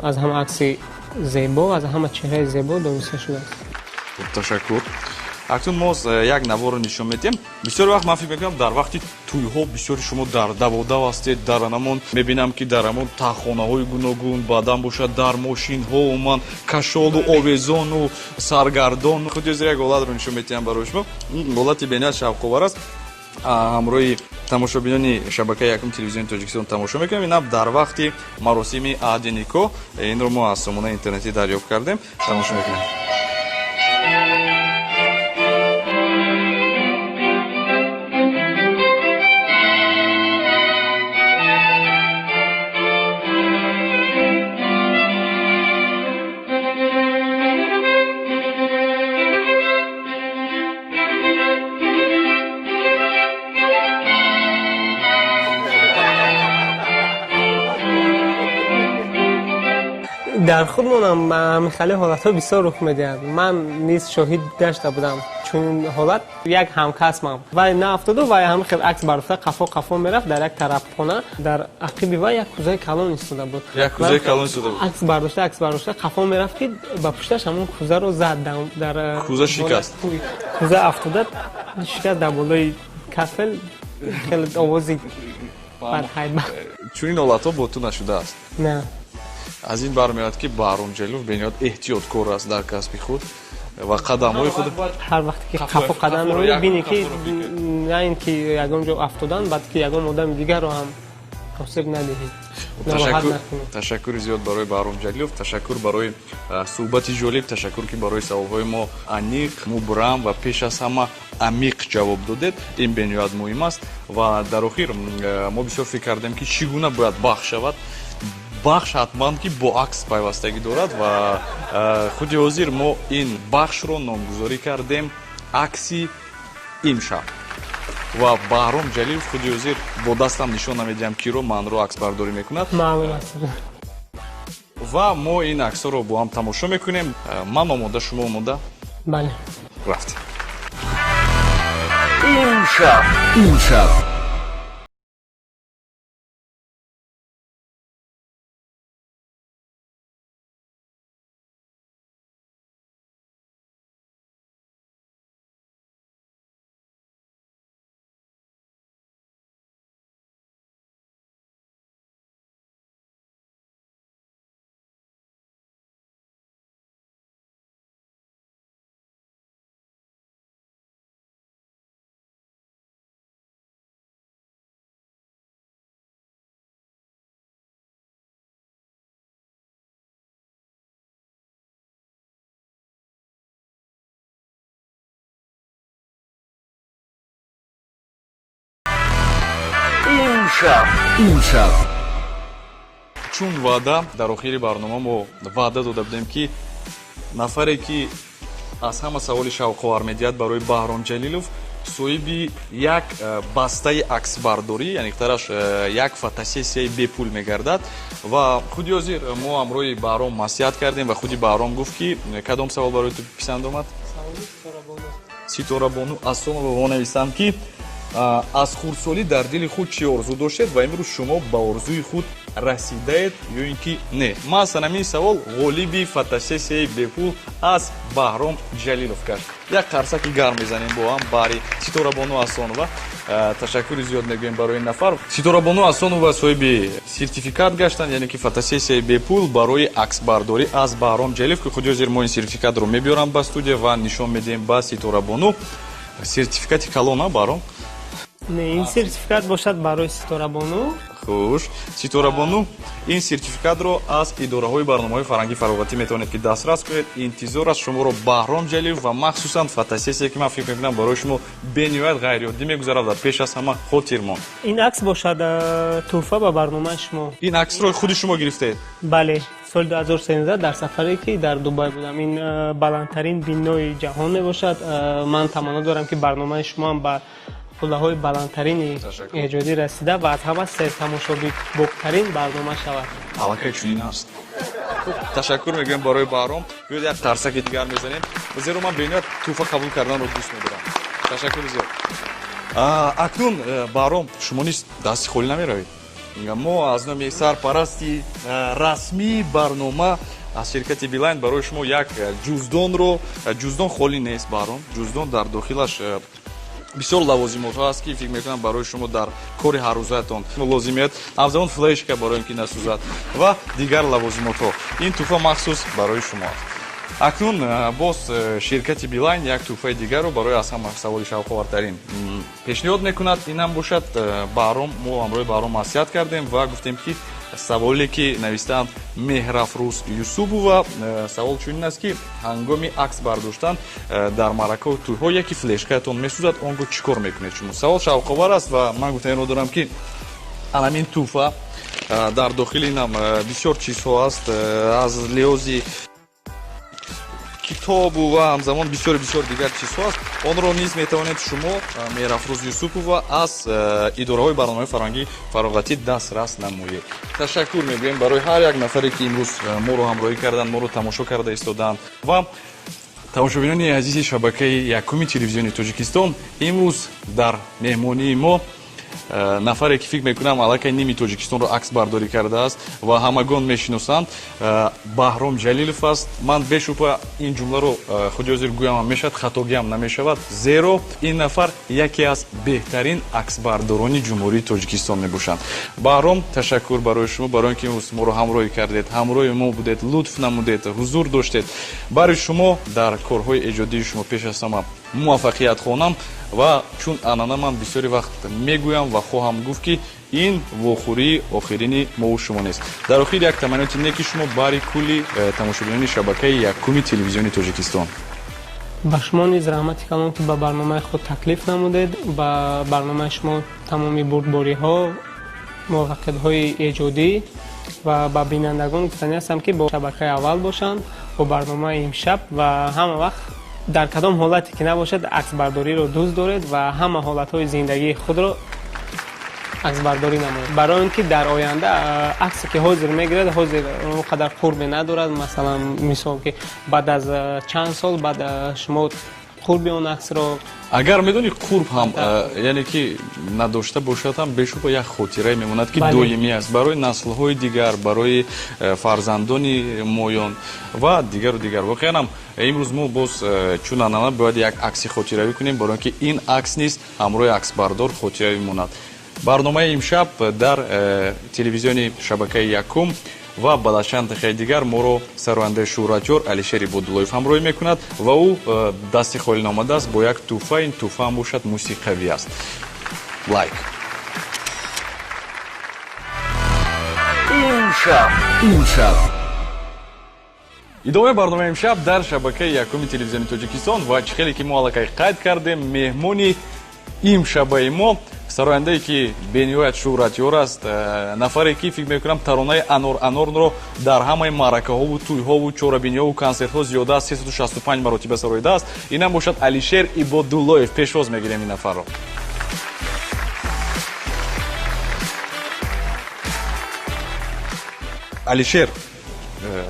[SPEAKER 4] аз ҳама акси зебо, аз ҳама чеҳраи зебо дониста шудааст.
[SPEAKER 2] Ташаккур. Акнун мо як наворро нишон медиҳем. Бисёр вақт ман фикр мекунам, дар вақти тӯйҳо бисёри шумо дар даводав ҳастед. Дар анамон мебинам, ки дар ҳамон тахонаҳои гуногун, баъдан бошад, дар мошинҳо, умуман кашолу овезону саргардон. Худи ҳозир як ҳолатро нишон медиҳам барои шумо. Ин ҳолати бениҳоят шавқовар аст. Ҳамроҳи тамошобинони шабакаи якум телевизиони Тоҷикистон тамошо мекунем. Инам дар вақти маросими аҳди никоҳ. Инро мо аз сомонаи интернетӣ дарёфт кардем. Тамошо мекунем.
[SPEAKER 4] Дар худмонам ҳамин хеле ҳолатҳо бисёр рух медиҳад. Ман низ шоҳид гашта будам чунин ҳолат. Як ҳамкасбам вай наафтоду, вай ҳамин хел акс бардошта қафо қафо мерафт. Дар як тарабхона дар ақиби вай як кӯзаи калон истода буд.
[SPEAKER 2] Як кӯзаи калон истода буд.
[SPEAKER 4] Акс бардошта, акс бардошта қафо мерафт, ки ба пушташ ҳамон кӯзаро зад. Дар
[SPEAKER 2] кӯза шикаст.
[SPEAKER 4] Кӯза афтода шикаст дар болои кафел. Хеле овози бадҳайбат.
[SPEAKER 2] Чунин ҳолатҳо бо ту нашудааст?
[SPEAKER 4] На.
[SPEAKER 2] Аз ин бармеояд, ки Баҳром Ҷалилов бениҳоят эҳтиёткор аст дар касби худ ва қадамҳои худ.
[SPEAKER 4] Ҳар вақте ки қафо қадам меронӣ, бинӣ, ки на ин ки ягон ҷо афтодан, балки ягон одами дигарро ҳам осеб надиҳӣ.
[SPEAKER 2] Ташаккури зиёд барои Баҳром Ҷалилов, ташаккур барои суҳбати ҷолиб, ташаккур, ки барои саволҳои мо аниқ, мубрам ва пеш аз ҳама амиқ ҷавоб додед. Ин бениҳоят муҳим аст. Ва дар охир мо бисёр фикр кардем, ки чӣ гуна бояд бахш шавад. Бахш ҳатман ки бо акс пайвастагӣ дорад ва худи ҳозир мо ин бахшро номгузорӣ кардем «Акси имшаб». Ва Баҳром Ҷалилов худи ҳозир бо дастам нишон намедиҳам, киро манро аксбардорӣ мекунад.
[SPEAKER 4] Маълум аст.
[SPEAKER 2] Ва мо ин аксҳоро бо ҳам тамошо мекунем. Ман омода, шумо омода?
[SPEAKER 4] Бале.
[SPEAKER 2] Рафтем.
[SPEAKER 1] Имшаб, имшаб. Имшаб, имшаб.
[SPEAKER 2] Чун ваъда, дар охири барнома мо ваъда дода будем, ки нафаре ки аз ҳама саволи шавқовар медиҳад барои Баҳром Ҷалилов, соҳиби як бастаи аксбардорӣ, яъне тараш як фотосессияи бепул мегардад. Ва худи ҳозир мо ҳамроҳи Баҳром маслиҳат кардем ва худи Баҳром гуфт, ки кадом савол барои ту писанд омад? Ситорабону Асонова. Во нависам, ки аз хурдсолӣ дар дили худ чӣ орзу доштед ва имрӯз шумо ба орзуи худ расидаед ё ин ки не? Маҳз ҳамин савол ғолиби фотосессияи бепул аз Баҳром Ҷалилов кард. Як қарсаки гарм мезанем бо ҳам баҳри Ситорабону Асонова. Ташаккури зиёд мегӯем барои ин нафар. Ситорабону Асонова соҳиби сертификат гаштанд, яъне ки фотосессияи бепул барои аксбардорӣ аз Баҳром Ҷалилов, ки худи ҳозир мо ин сертификатро мебиёрам ба студия ва нишон медиҳем ба Ситорабону. Сертификати калон, а, Баҳром?
[SPEAKER 4] Не, ин сертификат бошад барои Ситорабону.
[SPEAKER 2] Хуш, Ситорабону, ин сертификатро аз идораҳои барномаҳои фарҳангӣ фароғатӣ метавонед, ки дастрас кунед. Интизор аст шуморо Баҳром Ҷалилов ва махсусан фотосессия, ки ман фикр мекунам, барои шумо бениҳоят ғайриоддӣ мегузарад ва пеш аз ҳама хотирмон.
[SPEAKER 4] Ин акс бошад тӯҳфа ба барномаи шумо.
[SPEAKER 2] Ин аксро худи шумо гирифтаед?
[SPEAKER 4] Бале, соли 2013 дар сафаре, ки дар Дубай будам. Ин баландтарин бинои ҷаҳон мебошад. Ман таманно дорам, ки барномаи шумоам ба қуллаҳои баландтарини эҷодӣ расида ва аз ҳама сертамошобоқтарин барнома шавад.
[SPEAKER 2] Аллакай чунин аст. Ташаккур мегӯям барои Баҳром. Биёед, як қарсаки дигар мезанем, зеро ман бениҳоят тӯҳфа қабул карданро дӯст медорам. Ташаккури зиёд. Акнун, Баҳром, шумо низ дасти холӣ намеравед. Мо аз номи сарпарасти расмии барнома аз ширкати Билайн барои шумо як ҷуздонро, ҷуздон холӣ нест, Баҳром, ҷуздон дар дохилаш бисёр лавозимотҳо аст, ки фикр мекунам барои шумо дар кори ҳаррӯзаатон лозимият, ҳамзамон флешка барои ин ки насӯзад ва дигар лавозимотҳо. Ин тӯҳфа махсус барои шумо аст. Акнун боз ширкати Билайн як тӯҳфаи дигарро барои аз ҳама саволи шавқовартарин пешниҳод мекунад. Инам бошад Баҳром. Мо ҳамроҳи Баҳром маслиҳат кардем ва гуфтем, ки саволе ки навиштаанд Меҳрафрӯз Юсупова, савол чунин аст, ки ҳангоми акс бардоштан дар маъракаҳои тӯйҳо яке флешкаятон месӯзад, он гоҳ чӣ кор мекунед шумо? Савол шавқовар аст ва ман гуфтаниро дорам, ки анамин тӯҳфа дар дохили инам бисёр чизҳо аст, аз лиҳози китобу ва ҳамзамон бисёр бисёр дигар чизҳо аст. Онро низ метавонед шумо, Меҳрафрӯз Юсупова, аз идораҳои барномаи фарҳангӣ фароғатӣ дастрас намоед. Ташаккур мегӯем барои ҳар як нафаре, ки имрӯз моро ҳамроҳӣ карданд, моро тамошо карда истоданд. Ва тамошобинони азизи шабакаи якуми телевизиони Тоҷикистон, имрӯз дар меҳмонии мо нафаре, ки фикр мекунам аллакай ними Тоҷикистонро аксбардорӣ кардааст ва ҳамагон мешиносанд, Баҳром Ҷалилов аст. Ман бешубҳа ин ҷумларо худи ҳозир гӯямам мешавад, хатогиам намешавад, зеро ин нафар яке аз беҳтарин аксбардорони Ҷумҳурии Тоҷикистон мебошанд. Баҳром, ташаккур барои шумо, барои ин ки имрӯз моро ҳамроҳӣ кардед, ҳамроҳи мо будед, лутф намудед, ҳузур доштед. Барои шумо дар корҳои эҷодии шумо пеш аз ҳама муваффақият хонам ва чун анъана ман бисёри вақт мегӯям ва хоҳам гуфт, ки ин вохӯрии охирини мову шумо нест. Дар охир як таманниёти неки шумо бари кулли тамошобинони шабакаи якуми телевизиони Тоҷикистон.
[SPEAKER 4] Ба шумо низ раҳмати калон, ки ба барномаи худ таклиф намудед. Ба барномаи шумо тамоми бурдбориҳо, муваффақиятҳои эҷодӣ ва ба бинандагон гуфтанӣ ҳастам, ки бо шабакаи аввал бошанд, бо барномаи имшаб ва ҳама вақт дар кадом ҳолате ки набошад аксбардориро дӯст доред ва ҳама ҳолатҳои зиндагии худро аксбардорӣ намоед, барои он ки дар оянда аксе ки ҳозир мегирад, ҳозир он қадар қурбе надорад. Масалан, мисол, ки баъд аз чанд сол баъд шумо қурби он аксро
[SPEAKER 2] Агар медонӣ, қурб ҳам, яъне ки надошта бошад ҳам, бешубҳа як хотирае мемонад, ки доимӣ аст барои наслҳои дигар, барои фарзандони моён ва дигару дигар. Воқеан ҳам имрӯз мо боз чун анъана бояд як акси хотиравӣ кунем, барои он ки ин акс низ ҳамроҳи аксбардор хотиравӣ монад. Барномаи имшаб дар телевизиони шабакаи якум ва баъд аз чанд дақиқаи дигар моро сарояндаи шӯҳратёр Алишер Ибодуллоев ҳамроҳӣ мекунад ва ӯ дасти холӣ наомадааст, бо як тӯҳфа. Ин тӯҳфа ҳам бошад мусиқавӣ аст. Лайк.
[SPEAKER 1] Имшаб, имшаб.
[SPEAKER 2] Идомаи барномаи имшаб дар шабакаи якуми телевизиони Тоҷикистон ва чӣ хеле ки мо аллакай қайд кардем, меҳмони имшабаи мо сарояндае, ки бениҳоят шӯҳратёр аст, нафаре, ки фикр мекунам таронаи Анор анорро дар ҳамаи маъракаҳову тӯйҳову чорабиниҳову консертҳо зиёда аз 365 маротиба сароидааст. Инам бошад Алишер Ибодуллоев. Пешвоз мегирем ин нафарро. Алишер,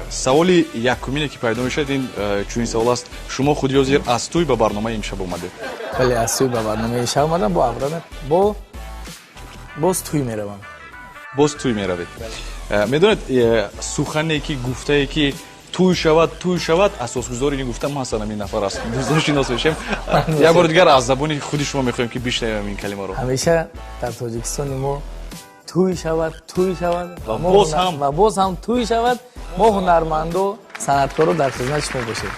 [SPEAKER 2] саволи якумине, ки пайдо мешавад, ин чунин савол аст: шумо худи ҳозир аз тӯй ба барномаи имшаб омадед?
[SPEAKER 3] Бале, аз тӯй ба барномаи имшаб омадам, бо абрана бо боз тӯй меравам.
[SPEAKER 2] Боз тӯй меравед. Медонед, сухане ки гуфтае, ки тӯй шавад, тӯй шавад, асосгузори ин гуфта масалан ин нафар аст. Дӯстон, шинос мешем. Як бори дигар аз забони худи шумо мехоҳем, ки бишнавем ин калимаро.
[SPEAKER 3] Ҳамеша дар Тоҷикистони мо тӯй шавад, тӯй шавад
[SPEAKER 2] ва боз ҳам
[SPEAKER 3] ва боз ҳам тӯй шавад. Мо ҳунарманду санъаткоро дар хизмати шумо бошем.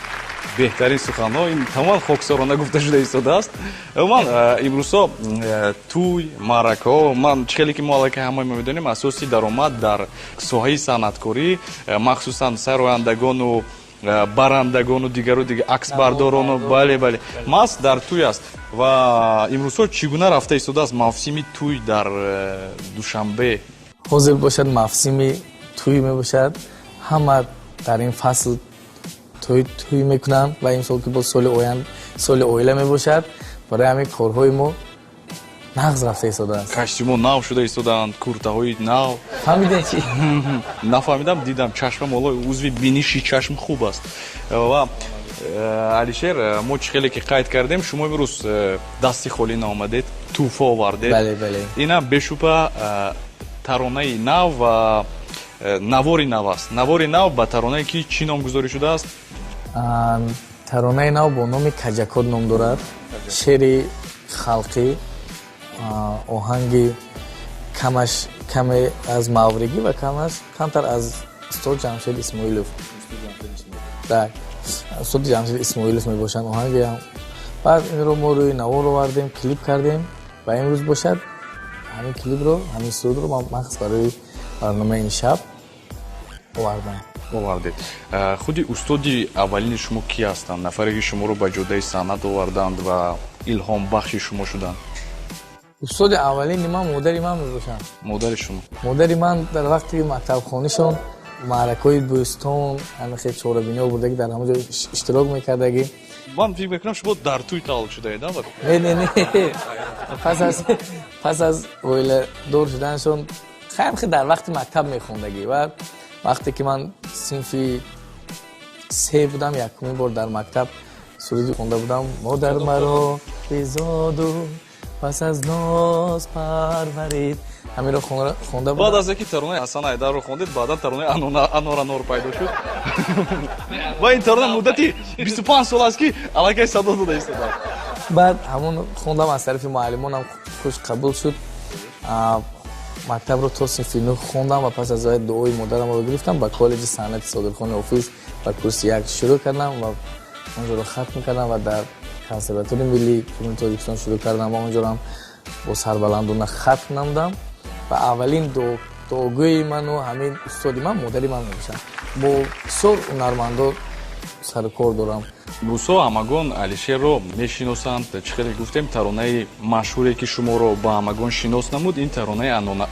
[SPEAKER 2] Беҳтарин суханҳо, ин тамоман хоксорона гуфта шуда истодааст. Умуман имрӯзҳо тӯй, маъракаҳо, ман чӣ хеле ки мо аллакай ҳамаи мо медонем, асоси даромад дар соҳаи санъаткорӣ, махсусан сарояндагону барандагону дигару дигар аксбардорону, бале, бале, маҳз дар тӯй аст. Ва имрӯзҳо чӣ гуна рафта истодааст мавсими тӯй дар Душанбе?
[SPEAKER 3] Ҳозир бошад мавсими тӯй мебошад. Ҳама дар ин фасл тӯй тӯй мекунанд ва имсол ки боз соли оянд, соли оила мебошад, барои ҳамин корҳои мо нағз рафта истодааст.
[SPEAKER 2] Костюмҳо нав шуда истодаанд, куртаҳои нав.
[SPEAKER 3] Фаҳмидем чи?
[SPEAKER 2] Нафаҳмидам, дидам чашмам ҳоло узви биниши чашм хуб аст. Ва Алишер, мо чӣ хеле ки қайд кардем, шумо имрӯз дасти холӣ наомадед, тӯҳфа овардед.
[SPEAKER 3] Бале, бале.
[SPEAKER 2] Инам бешубҳа Таронаи нав ва навори нав аст. Навори нав ба таронае ки чӣ номгузорӣ шудааст?
[SPEAKER 3] Таронаи нав бо номи Каҷакот ном дорад. Шеъри халқӣ, оҳанги камаш каме аз мавригӣ ва камаш камтар аз устод Ҷамшед Исмоилов, устод Ҷамшед Исмоилов мебошанд оҳанги. Баъд инро мо рӯи навор овардем, клип кардем ва имрӯз бошад ҳамин клипро, ҳамин сурудро ман махсус барои барномаи ин шаб овардам.
[SPEAKER 2] Овардед. Худи устоди аввалини шумо кӣ ҳастанд, нафаре ки шуморо ба ҷодаи санъат оварданд ва илҳомбахши шумо шуданд?
[SPEAKER 3] Устоди аввалини ман модари ман мебошанд.
[SPEAKER 2] Модари шумо.
[SPEAKER 3] Модари ман дар вақти мактабхонишон маъракаҳои бӯстон, ҳамин чорабиниҳо бурдагӣ, дар ҳамон ҷо иштирок мекардагӣ.
[SPEAKER 2] Ман фикр мекунам, шумо дар тӯй таваллуд шудаед.
[SPEAKER 3] Не, не, не, пас аз оиладор шуданашон хеле дар вақти мактаб мехондагӣ ва вақте ки ман синфи се будам, якумин бор дар мактаб суруди хонда будам: «Модар маро бизоду пас аз ноз парварид», ҳаминро хонда
[SPEAKER 2] будам. Баъд аз яки таронаи Ҳасан Айдарро хондед, баъдан таронаи Анор анор пайдо шуд ва ин тарона муддати 25 сол аст, ки аллакай садо дода истодааст.
[SPEAKER 3] Баъд ҳамон хондам, аз тарафи муаллимонам хуш қабул шуд. Мактабро то синфи нӯҳ хондам ва пас аз вай дуои модарамро гирифтам, ба коллеҷи санъати Содирхони Ҳофиз ба курси як шурӯъ кардам ва онҷоро хатм кардам ва дар Консерваторияи миллии Ҷумҳурии Тоҷикистон шурӯъ кардам ва онҷоро бо сарбаландона хатм намудам. Ва аввалин дуогӯи ману ҳамин устоди ман модари ман мебошад. Бо бисёр ҳунармандо сарукор дорам.
[SPEAKER 2] Рӯзҳо ҳамагон Алишерро мешиносанд. Чӣ хеле гуфтем, таронаи машҳуре, ки шуморо ба ҳамагон шинос намуд, ин таронаи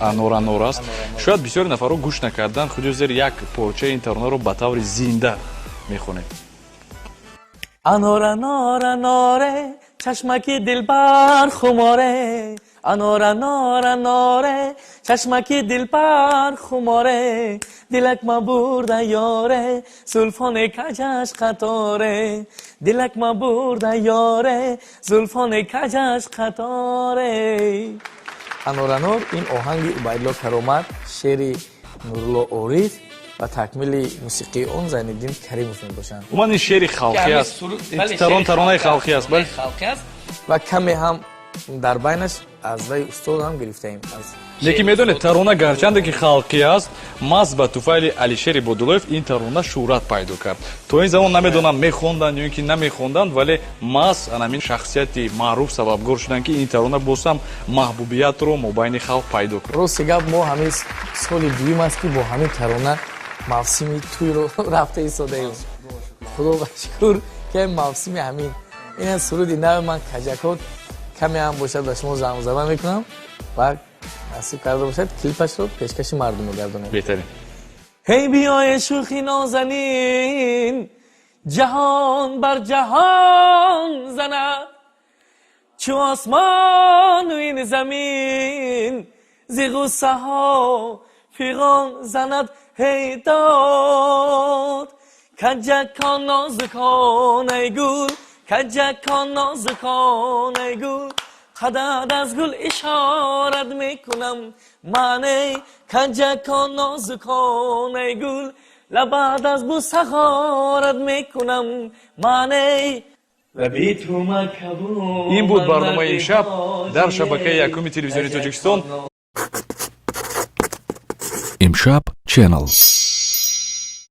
[SPEAKER 2] Анор анор аст. Шояд бисёри нафарҳо гӯш накарданд. Худи зер як порчаи ин таронаро ба таври зинда мехонед.
[SPEAKER 3] Анор, анор, аноре, чашмаки дилбар хуморе, анор, анор, аноре, чашмаки дилбар хуморе, дилак ма бурда ёре, зулфони каҷаш қаторе, дилак ма бурда ёре, зулфони каҷаш қаторе. Анор анор, ин оҳанги Убайдулло Каромат, шеъри Нурулло Ориф ва такмили мусиқии он Зайниддин Каримов мебошанд.
[SPEAKER 2] Умуман, ин шеъри халқӣ аст, таронаи халқӣ аст.
[SPEAKER 3] Ва каме ҳам дар байнаш аз вай устод ҳам гирифтаем.
[SPEAKER 2] Лекин медонед, тарона гарчанде ки халқӣ аст, маҳз ба туфайли Алишери Бодулоев ин тарона шӯҳрат пайдо кард. То ин замон намедонам, мехонданд ё ин ки намехонданд, вале маҳз анамин шахсияти маъруф сабабгор шуданд, ки ин тарона боз ҳам маҳбубиятро мобайни халқ пайдо кард.
[SPEAKER 3] Рости гап, мо ҳамин соли дуюм аст, ки бо ҳамин тарона мавсими тӯйро рафта истодаем. Худо ба шукр, ки мавсими ҳамин ин суруди нави ман Каҷакот каме ҳам бошад ба шумо замзама мекунам ва насиб карда бошад, клипашро пешкаши мардум мегардонем.
[SPEAKER 2] Беҳтарин.
[SPEAKER 3] Ҳей, биёе, шӯхи нозанин, ҷаҳон бар ҷаҳон занад, чу осмону ин замин зи ғуссаҳо фиғон занад. Ҳей дод, каҷакон, нозукон, ай гул, каҷакон, нозукон, ай гул, қадад аз гул ишорат мекунам ман. Эй каҷакон, нозукон, ай гул, лабад аз бӯса ғорат мекунам ман. Эй.
[SPEAKER 2] Ин буд барномаи имшаб дар шабакаи якуми телевизиони Тоҷикистон.
[SPEAKER 1] Имшаб Channel.